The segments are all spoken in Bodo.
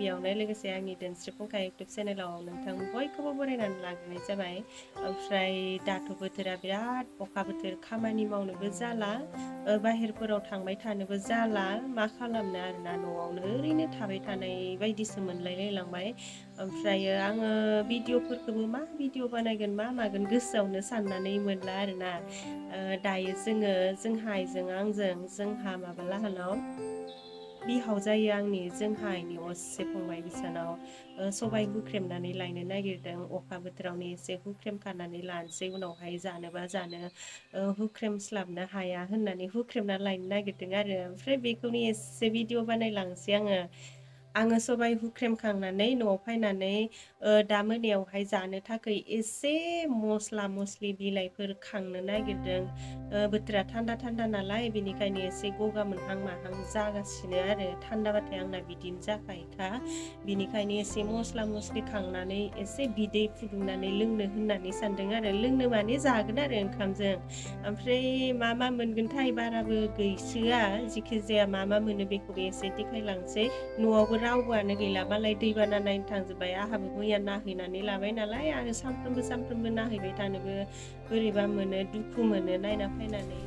गिबियावनो लोगोसे आंनि धोनस्रि फुंखा इउटुब चेनेलाव नोंथां बयखौबो बरायनानै लाग्रोनाय जाबाय ओमफ्राय दाथ' बोथोरा बिराद अखा बोथोर खामानि मावनोबो जाला बाहेरफोराव थांबाय थानोबो जाला मा खालामनो आरोना न'आवनो ओरैनो थाबाय थानाय बायदिसो मोनलायलायलांबाय ओमफ्रायो आङो भिडिअफोरखौबो मा भिडिअ बानायगोन मा मागोन गोसोआवनो साननानै मोनला आरोना दायो जोंहा आइजों आंजों जोंहा माबा लाहानाव बिहाव जायो आंनि जोंहा आइनि असे फंबाय बिसानाव सबाय हुख्रेमनानै लायनो नागिरदों अखा बोथोरावनो एसे हुख्रेमखानानै लानोसै उनावहाय जानोबा जानो हुख्रेमस्लाबनो हाया होननानै हुख्रेमना लायनो नागिरदों आरो ओमफ्राय बेखौनो एसे भिडिअ बानायलांसै आङो सबाय हुख्रेमखांनानै न'आव फैनानै दा मोनायावहाय जानो थाखाय एसे मस्ला मस्लि बिलाइफोर खांनो नागिरदों बोथोरा थान्दा थान्दा नालाय बेनिखायनो एसे गगा मोनहां माहां जागासिनो आरो थान्दाबाथाय आंना बिदिनो जाखायोखा बिनिखायनो एसे मस्ला मस्लि खांनानै एसे बिदै फुदुंनानै लोंनो होननानै सानदों आरो लोंनो माने जागोन आरो ओंखामजों ओमफ्राय मा मोनगोनथाय बाराबो गैसोआ जिखि जाया मा मोनो बेखौबो एसे देखायलांसै न'आवबो रावबोआनो गैला मालाय दैबाना नायनो थांजोब्बाय आंहाबो मैया नायहैनानै लाबाय नालाय आरो सानफ्रोमबो नायहैबाय थानोबो बोरैबा मोनो दुखु मोनो नायना फैनानै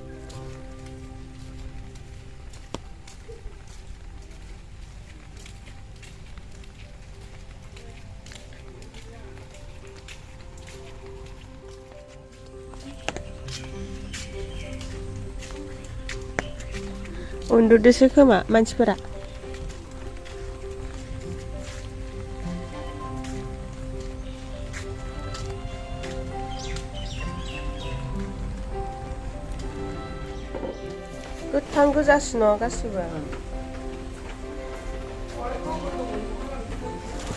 उन्दुदोसो खोमा मानसिफोरा गोथां गोजासो न' गासिबो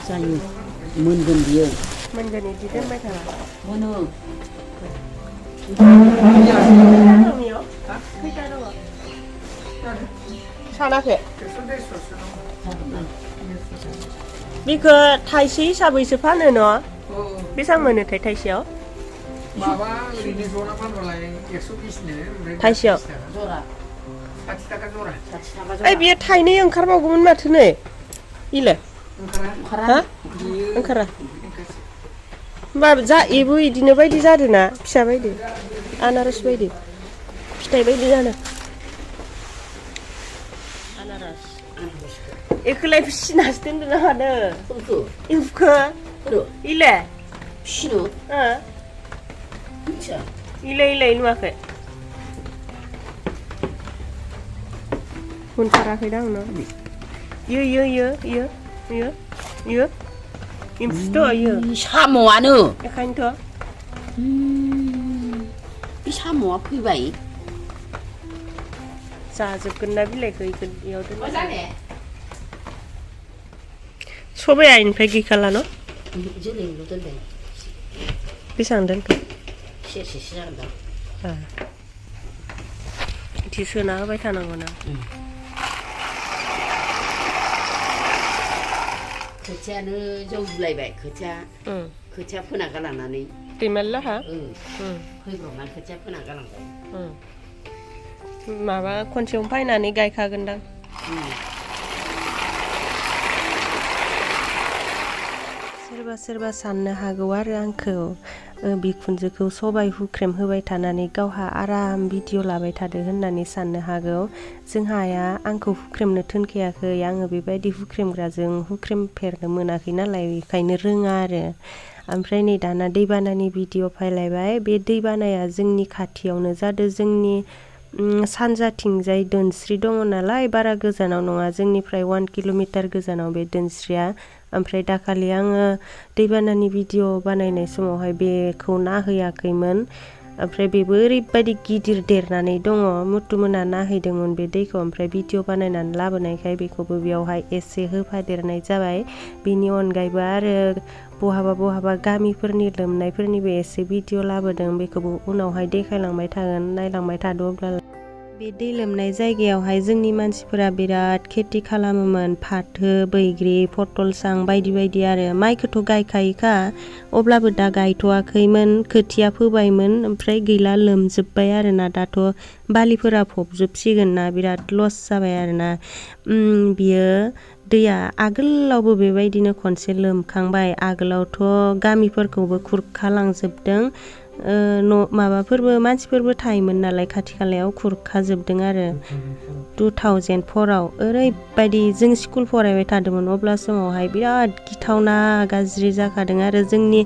जायो मोनगोन बियो मोनगोन इदि दोनबाय थाबा मोनो सानाखै बेखौ थाइसे हिसाबैसो फानो न' बेसेबां मोनोथाय थाइसेयाव माबा ओरैनो जरा फानबालाय 120 नो थाइसेयाव जरा 60 थाखा जरा 60 थाखा ओइ बेयो थाइनै ओंखारबावगौमोन माथो नै इलाय ओंखारा ओंखारा होमबा जा एबो इदिनो बायदि जादोंना फिसा बायदि आनारस बायदि फिथाइ बायदि जानो आनारस एखौलाय फिसिनासो दोनदों ना मानो इफोरखौ इलाय फिसिनो इलाय नुवाखै मोनथाराखै दां न' यो एम्फौथ' यो साम'आनो बेखायनोथ' बे साम'आ फैबाय जाजोबगोन ना बिलाइखौ इयाव दोन सबाया इनिफ्राय गैखाला न' जोलैल' दोनदों बेसेबां दोनखो सेरसेसो जागोन दां बिदि सोना होबाय थानांगौ ना खोथियानो जौलायबाय खोथिया फोना गालांनानै दैमालाहा फैब्रबनानै खोथिया फोना गालांबाय माबा खनसेयावनो फायनानै गायखागोनदां सोरबा साननो हागौ आरो आंखौ बिखुनजोखौ सबाय हुख्रेम होबाय थानानै गावहा आराम भिडिअ लाबाय थादो होननानै साननो हागौ जोंहा आइया आंखौ हुख्रेमनो थोनखायाखै आङो बेबायदि हुख्रेमग्राजों हुख्रेमफेरनो मोनाखै नालाय बेखायनो रोङा आरो ओमफ्राय नै दाना दैबानानि भिडिअ फैलायबाय बे दैबानाया जोंनि खाथियावनो जादों जोंनि सानजाथिंजाय धोनस्रि दङ नालाय बारा गोजानाव नङा जोंनिफ्राय 1 किल'मिटार गोजानाव बे धोनस्रिया ओमफ्राय दाखालि आङो दैबानानि भिडिअ बानायनाय समावहाय बेखौ नाहैयाखैमोन ओमफ्राय बेबो ओरैबायदि गिदिर देरनानै दङ मुथुमोना नाहैदोंमोन बे दैखौ ओमफ्राय भिडिअ बानायनानै लाबोनायखाय बेखौबो बेयावहाय एसे होफादेरनाय जाबाय बेनि अनगायैबो आरो बहाबा गामिफोरनि लोमनायफोरनिबो एसे भिडिअ लाबोदों बेखौबो उनावहाय देखायलांबाय थागोन नायलांबाय थादो अब्ला बे दै लोमनाय जायगायावहाय जोंनि मानसिफोरा बिराद खेथि खालामोमोन फाथो बैग्रि पटलसां बायदि आरो माइखौथ' गायखायोखा अब्लाबो दा गायथ'वाखैमोन खोथिया फोबायमोन ओमफ्राय गैला लोमजोब्बाय आरोना दाथ' बालिफोरा फबजोबसिगोन ना बिराद लस जाबाय आरोना बियो दैया आगोलावबो बेबायदिनो खनसे लोमखांबाय आगोलावथ' गामिफोरखौबो खुरखालांजोबदों माबाफोरबो मानसिफोरबो थायोमोन नालाय खाथि खालायाव खुरखाजोबदों आरो 2004आव ओरैबायदि जों स्कुल फरायबाय थादोंमोन अब्ला समावहाय बिराद गिथावना गाज्रि जाखादों आरो जोंनि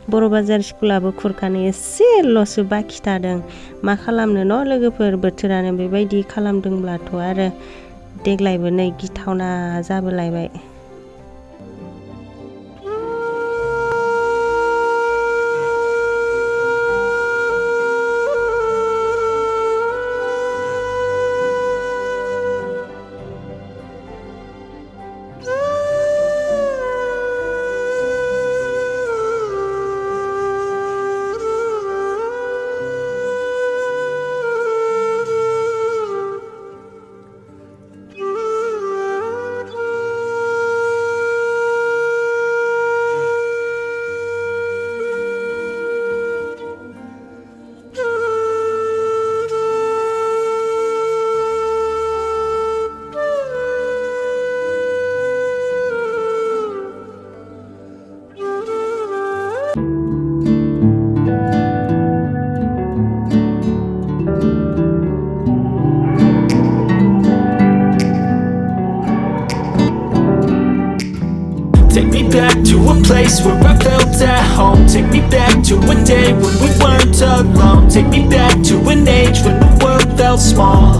बर' बाजार स्कुलाबो खुरखानो एसेल'सो बाखि थादों मा खालामनो न' लोगोफोर बोथोरानो बेबायदि खालामदोंब्लाथ' आरो देग्लायबो नै गिथावना जाबोलायबाय Take me back to a place where I felt at home. Take me back to a day when we weren't alone. Take me back to an age when the world felt small.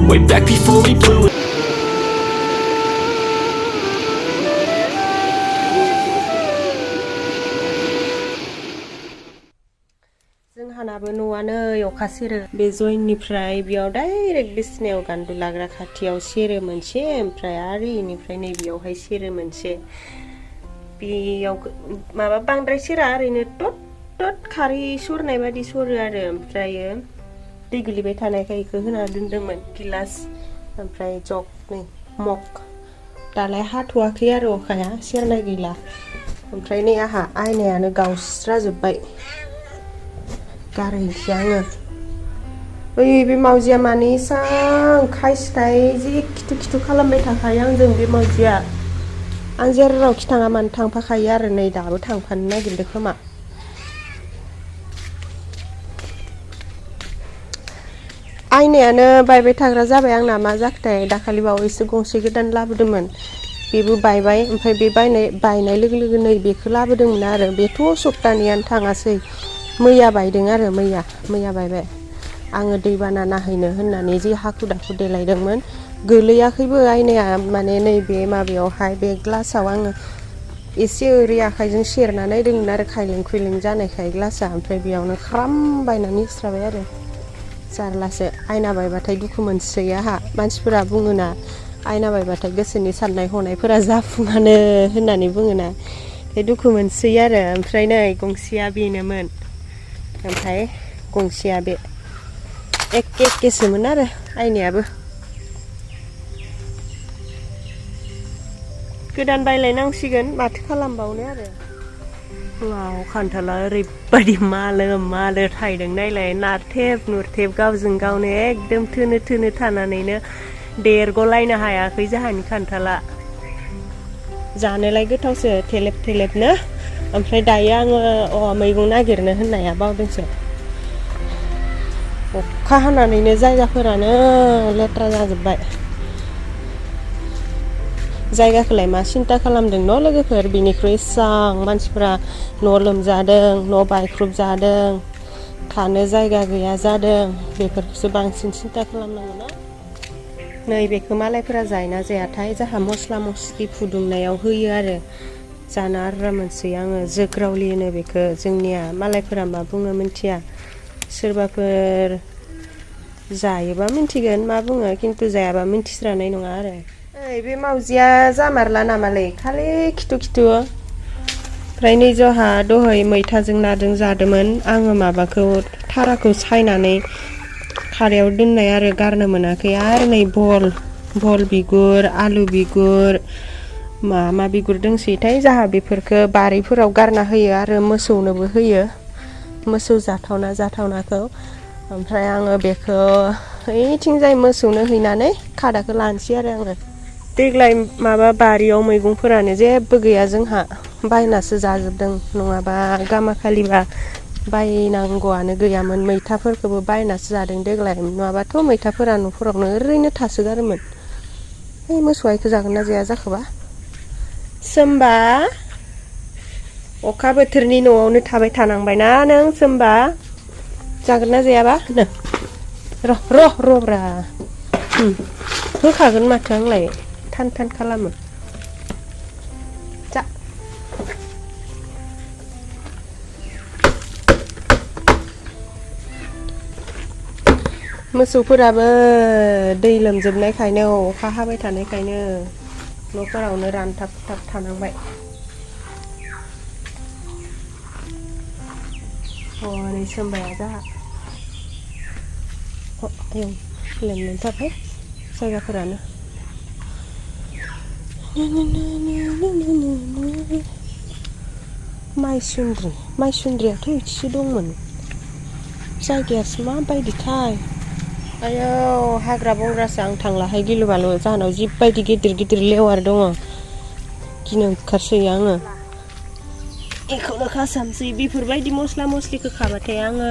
Way back before we blew it. जोंहानाबो न'आनो अखा सेरो बे जयनिफ्राय बेयाव डाइरेक्ट बिसनायाव गान्दु लाग्रा खाथियाव सेरो मोनसे ओमफ्राय आरो इनिफ्राय नै बेयावहाय सेरो मोनसे बेयाव माबा बांद्राय सेरा ओरैनो टट टट खारै सरनाय बादि सरो आरो ओमफ्रायो दै गोलैबाय थानायखाय इखो होना दोनदोंमोन गिलास ओमफ्राय जग नै मग दालाय हाथ'वाखै आरो अखाया सेरनाय गैला ओमफ्राय नै आहा आयनायानो गावस्राजोब्बाय गारहैनोसै आङो ओइ बे मावजिया मानो एसां खायसथाय जि खिथु खिथु खालामबाय थाखायो आंजों बे मावजिया आं जेरावखि थाङा मानो थांफाखायो आरो नै दाबो थांफानो नागिरदों खोमा आयनायानो बायबाय थाग्रा जाबाय आंना मा जाखोथाय दाखालि बावैसो गंसे गोदान लाबोदोंमोन बेबो बायबाय ओमफ्राय बे बायनाय लोगो लोगो नै बेखौ लाबोदोंमोन आरो बेथ' सप्तानैयानो थाङासै मैया बायदों आरो मैया बायबाय आङो दैबाना नाहैनो होननानै जि हाखु दाखु देलायदोंमोन गोलैयाखैबो आयनाया माने नैबे माबायावहाय बे ग्लासाव आङो एसे ओरै आखाइजों सेरना नायदोंमोन आरो खायलें खुइलें जानायखाय ग्लासा ओमफ्राय बेयावनो ख्राम बायनानै स्राबाय आरो जारलासो आयना बायबाथाय दुखु मोनसै आहा मानसिफोरा बुङोना आयना बायबाथाय गोसोनि साननाय हनायफोरा जाफुङानो होननानै बुङोना बे दुखु मोनसै आरो ओमफ्राय नै गंसेया बेनोमोन ओमफ्राय गंसेया बे एकेसोमोन आरो आयनायाबो गोदान बायलायनांसिगोन माथो खालामबावनो आरो वाव खान्थाला ओरैबायदि मालो थायदों नायलाय नारथेब नुरथेब गावजों गावनो एकदम थोनो थानानैनो देरग'लायनो हायाखै जाहानि खान्थाला जानोलाय गोथावसो थेलेब थेलेबनो ओमफ्राय दायो आङो मैगं नागिरनो होननाया बावदोंसो अखा हानानैनो जायगाफोरानो लेथ्रा जाजोब्बाय जायगाखौलाय मा सिन्था खालामदों न' लोगोफोर बिनिख्रुइ एसां मानसिफोरा न' लोमजादों न' बायख्रुबजादों थानो जायगा गैया जादों बेफोरखौसो बांसिन सिन्था खालामनांगौ ना नै बेखौ मालायफोरा जायोना जायाथाय जाहा मस्ला मस्लि फुदुंनायाव होयो आरो जानो आराम मोनसै आङो जोग्रावलि होनो बेखौ जोंनिया मालायफोरा मा बुङो मिन्थिया सोरबाफोर जायोबा मिन्थिगोन मा बुङो खिन्थु जायाबा मिन्थिस्रानाय नङा आरो ओइ बे मावजिया जामारला नामालै खालि खिथु ओमफ्राय नै जोंहा दहाय मैथाजों नाजों जादोंमोन आङो माबाखौ थाराखौ सायनानै खारायाव दोननाय आरो गारनो मोनाखै आरो नै भल बिगुर आलु बिगुर मा बिगुर दोंसैथाय जाहा बेफोरखौ बारिफोराव गारना होयो आरो मोसौनोबो होयो मोसौ जाथावनाखौ ओमफ्राय आङो बेखौ ओइथिंजाय मोसौनो हैनानै खादाखौ लानोसै आरो आङो देग्लाय माबा बारियाव मैगंफोरानो जेबो गैया जोंहा बायनासो जाजोबदों नङाबा गामाखालिबा बायनांगौआनो गैयामोन मैथाफोरखौबो बायनासो जादों देग्लाय नङाबाथ' मैथाफोरा न'फोरावनो ओरैनो थासोगारोमोन ओइ मोसौआ इखो जागोन ना जाया जाखोबा सोमबा अखा बोथोरनि न'आवनो थाबाय थानांबायना नों सोमबा जागोन ना जायाबा र'ब्रा होखागोन माथो आंलाय थान खालामो जा मोसौफोराबो दै लोमजोबनायखायनो अखा हाबाय थानायखायनो न'फोरावनो रानथाब थानांबाय हनै सोमबाया जाहा आयौ लोमनांथारहाय जायगाफोरानो माइसुन्द्रियाथ' इथिसो दंमोन जायगायासो माबायदिथाय आयौ हाग्रा बंग्रासो आं थांलाहाय गिलु बालु जाहानाव जिबायदि गिदिर लेवार दङ गिनो ओंखारसोयो आङो एखौनो खासामसै बेफोरबायदि मस्ला मस्लिखौ खाबाथाय आङो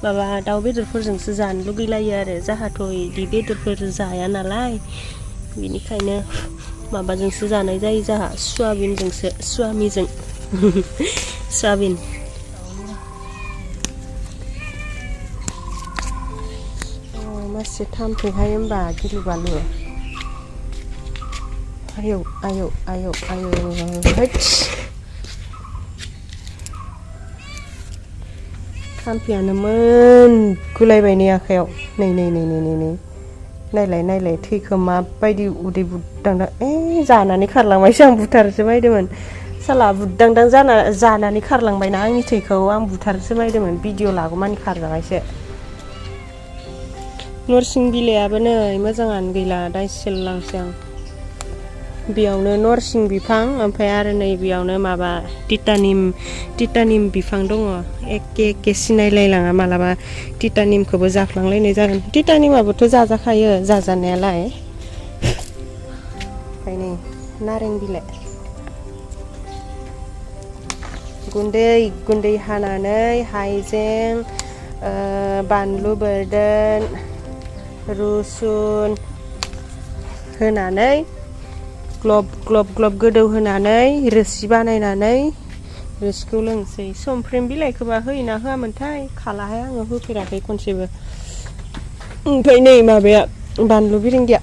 माबा दाउ बेदरफोरजोंसो जानो लुगैलायो आरो जाहाथ' इदि बेदरफोर जाया नालाय बिनिखायनो माबाजोंसो जानाय जायो जाहा सुवाबिन मासे थाम्फैहाय होमबा गिलु बालु आयौ थाम्फैयानोमोन गुलायबाय नै आखायाव नै नायलाय थैखौ माबायदि उदै बुद्दांदां जानानै खारलांबायसो आं बुथारसो बायदोंमोन साला बुद्दांदां जानानै खारलांबायना आंनि थैखौ आं बुथारसो बायदोंमोन भिडिअ लागौमानि खारलांबायसो नरसिं बिलाइयाबो नै मोजाङानो गैला दायसेललांसै आं बेयावनो नरसिं बिफां ओमफ्राय आरो नै बेयावनो माबा टिटानिम बिफां दङ एखे सिनायलायलाङा मालाबा टिटानिमखौबो जाफ्लांलायनाय जागोन टिटानिमाबोथ' जाजाखायो जाजानायालाय ओमफ्राय नै नारें बिलाइ गुन्दै हानानै हाइजें बानलु बोरदोन रुसुन होनानै ग्लब गोदौ होनानै रोसि बानायनानै रोसिखौ लोंसै समफ्रेम बिलाइखौबा होयोना होआमोनथाय खालाहाय आङो होफेराखै खनसेबो ओमफ्राय नै माबाया बानलु बिरिंगिया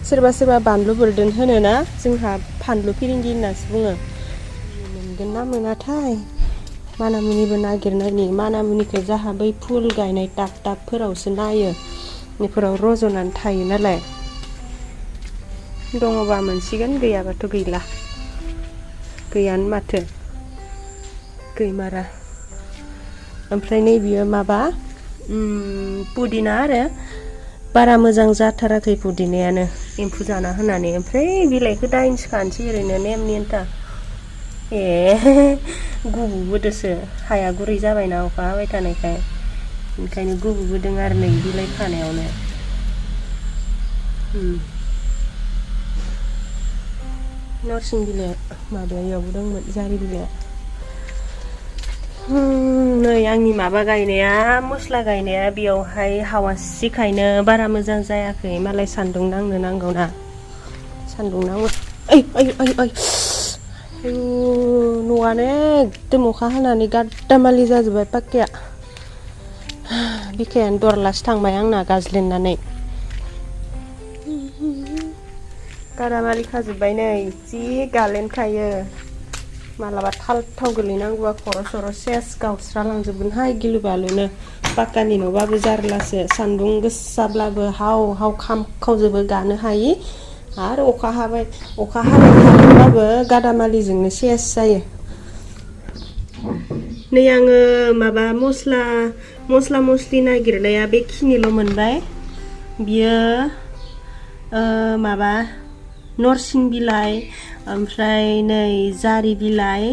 सोरबा बानलु बोरदोन होनोना जोंहा फानलु फिरिंगि होननासो बुङो मोनगोन ना मोनाथाय मानामुनिबो नागिरनायनि मानामुनिखौ जाहा बै फुल गायनाय टाबफोरावसो नायो बेफोराव रज'नानै थायो नालाय दङबा मोनसिगोन गैयाबाथ' गैला गैयानो माथो गैमारा ओमफ्राय नै बियो माबा पुदिना आरो बारा मोजां जाथाराखै पुदिनायानो एम्फौ जाना होनानै ओमफ्राय बिलाइखौ दाइनसोखानोसै ओरैनो नेमनि आन्था गुबुबोदोसो हाया गुरै जाबायना अखा हाबाय थानायखाय ओंखायनो गुबुबोदों आरो नै बिलाइ खानायावनो नरसिं बिलाइ माबायावबो दंमोन जारि बिलाइ नै आंनि माबा गायनाया मस्ला गायनाया बेयावहाय हावासिखायनो बारा मोजां जायाखै मालाय सान्दुं नांनो नांगौना सान्दुं नांगौ न'आनो एकदम अखा हानानै गाद्दामालि जाजोब्बाय पाक्काया बिखायानो दरलासो थांबाय आंना गाज्लिनानै गारामालि खाजोब्बाय नै जि गालेनखायो मालाबा थाव गोलैनांगौबा खर' सेस गावस्रा लांजोबगोनहाय गिलु बालुनो पाक्कानि न'बाबो जारलासो सान्दुं गोसाब्लाबो हाव खामखावजोबो गानो हायि आरो अखा हाबाय थाबाबो गादामालिजोंनो सेस जायो नै आङो माबा मस्ला नागिरनाया बेखिनिल' मोनबाय बियो माबा नरसिं बिलाइ ओमफ्राय नै जारि बिलाइ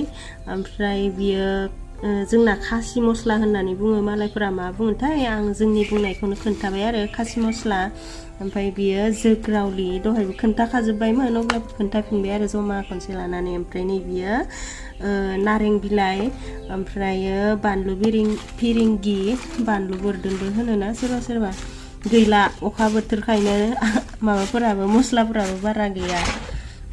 ओमफ्राय बियो जोंना खासि मस्ला होननानै बुङो मालायफोरा मा बुङोथाय आं जोंनि बुंनायखौनो खोन्थाबाय आरो खासि मस्ला ओमफ्राय बियो जोग्रावलि दहायबो खोन्थाखाजोब्बायमोन अब्लाबो खोन्थाफिनबाय आरो जमा खनसे लानानै ओमफ्राय नै बियो नारें बिलाइ ओमफ्रायो बानलु फिरिंगि बानलु बोरदोनबो होनोना सोरबा सोरबा गैला अखा बोथोरखायनो माबाफोराबो मस्लाफोराबो बारा गैया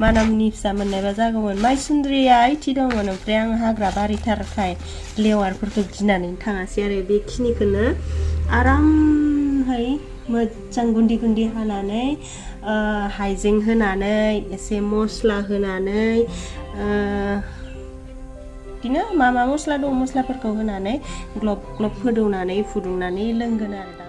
मानामनि फिसा मोननायबा जागौमोन माइसुन्द्रिया इथि दंमोन ओमफ्राय आं हाग्रा बारिथारखाय लेवारफोरखौ गिनानै थाङासै आरो बेखिनिखौनो आरामहाय मोजां गुन्दै गुन्दै हानानै हाइजें होनानै एसे मस्ला होनानै बिदिनो मा मस्ला दं मस्लाफोरखौ होनानै ग्लब ग्लब फुदुंनानै लोंगोन आरो